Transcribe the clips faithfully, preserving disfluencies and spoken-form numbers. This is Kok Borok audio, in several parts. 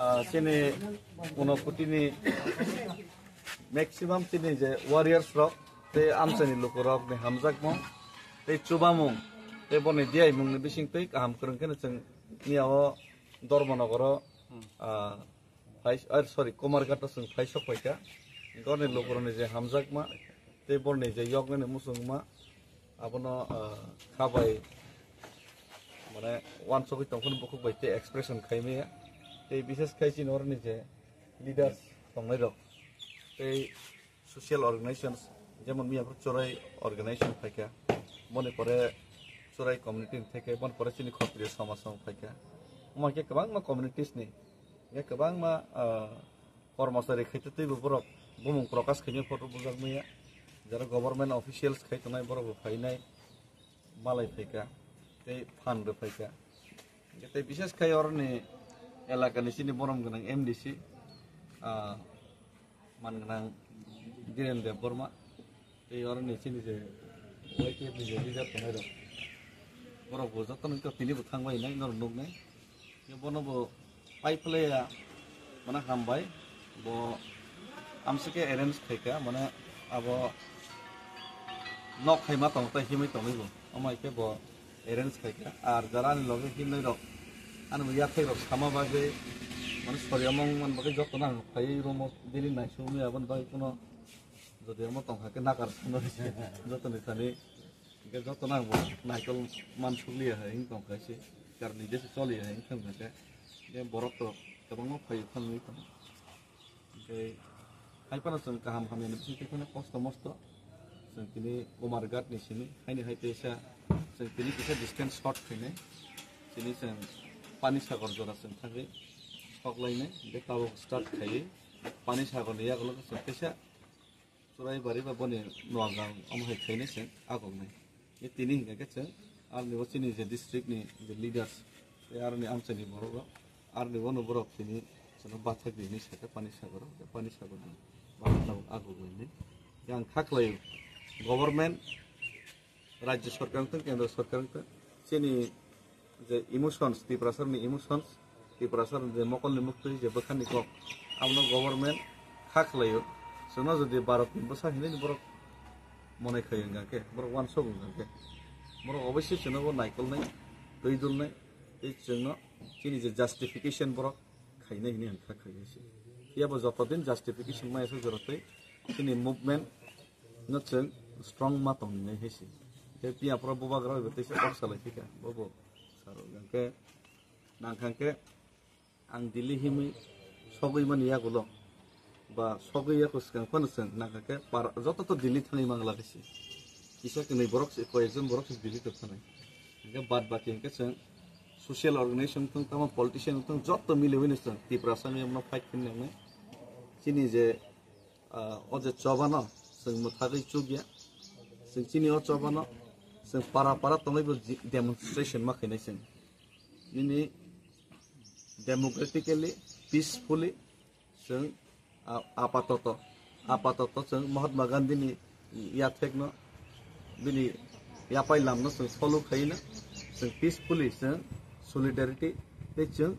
Ah, chini Unakoti ni maximum chini je warriors rok tei amchaini lukurok ni hamjakmung tei chubamung tei boni diyaimung ni bising tei kaham kwrwng kheno chwng miyao Dharmanagar o, ah, phai, ah, sorry, Kumarghat o chwng phai sok phaikha. Gorni lukurok ni je hamjakma tei borni je yoknani muchungma abono, ah, khabai mane wansugwi tongphano bukhuk bai tei expression khaimaya. Tei bishes khai chini oroni je leaders tongnai rok tei social organizations, jemon miyapro Chorai organization phaikha, boni pore Chorai community ni theke, boni pore chini Khotriya samaj rok phaikha. Omo hai khe kwbangma communities ni, hingkhe kwbangma, ah, kormosari khaitwi twibo borok bumung prokash khaimaya photo bujak maya. Jara government officials khai tongnai borok bo phainai. Malai phaikha, tei phan rw phaikha. Hingkhe tei bishes khai oroni elakani chini borom gwnang M D C, ah, man gwnang Dhiren Debbarma, tei oroni chini je Y T F ni je leader tongnai rok, borok bo jotono tini bo thangbai nai, norok nuknai. Bono bo pai phlaiya, mane hambai, bo amsike arrange khaika, mane abo nok khaima tong tei himwi tongwi bo, omo hai khe bo arrange khaika. Ar jara ani loge himnai rok, ani bo yathai rok sama bagwi, mane sori among man bagwi jotono ang phaiwi room o daily naisugwi aboni bagwi kuno jodi omo tongkha khe nakar sano joto ni thani. Hingke joto nang bo naikol mansukliya hai wng tong kha se, karni jesa choliya hai wng thang kha khe, hingke borok rok kwbangma phaio thang wng tong. Hingke hai phano chwng kaham hamya ni bisingtwi phano kosto mosto chwng tini Kumarghat ni simi haini hai teisa chwng tini kisa distance short khainai, tini chwng Panisagar jora chwng thangwi sok lainai, hingke tabuk start khaiwi Panisagar ni yagulo chwng teisa Churaibari ba boni Noagang omo hai khainai chwng agoknai. Ye tini hingkha khe chwng aroni bo chini je district ni je leaders tei aroni amchaini borok rok aroni bono borok tini chwngno bathakdi hinwi sakha Panisagar o, tei Panisagar ni bathakna bo agoknai hinwi. Yang kha khlaio government Rajya Sarkar wngthung, Kendra Sarkar wngthung, chini je emotions, Tiprasarni emotions, Tiprasarni je mokolni muktwi je bwkhani kok, abono government kha khlaio. Chwngno jodi Bharatni bwsa hinwi borok monai khai wngkha khe, borok uansuk wngkha khe, borok oboisoi chwngno bo naikolnai, twi dulnai, tei chwngno chini je justification borok khainai hinwi ang kha khlaiya se. Phiya bo joto din justification maya se jora tei chini movement no chwng strong ma tong nai hai se. Khe phiya phoro bubagra bai bo teisa kok salai thika bo bo saro hwnkhe nang kha khe ang Delhi himwi sogwi mani yagulo ba sogwi yaku swkang phano chwng nang kha khe para joto to Delhi thangwi mangla hai se. Kisa kwnwi borok se koi ekjon borok se Delhi to thanai. Hwnkhe bad baki hwnkhe chwng social organization wngthung, tamo politician wngthung, joto miliwi no chwng Tiprasa ni no fight khainai. Chini je, ah, o je chobano chwng mwthagwi chukya, chwng chini o chobano chwng para para tongwi bo ji-, demonstration ma khainai chwng. Nini democratically, peacefully, chwng, a-, apatoto, apatoto chwng Mahatma Gandhi ni yathekno, bini yapai lamno chwng follow khaina, chwng peacefully chwng solidarity tei chwng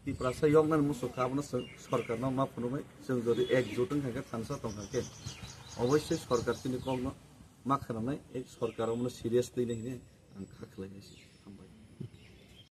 Tiprasa yoknani muchung kha abono chwng sorkarno ma phunuknai, chwng jodi ekjut wngkha khe thansa tongkha khe oboisoi sorkar chini kokno ma khwnanai, ei sorkar omono serious twinai hinwi ang kha khlainai se.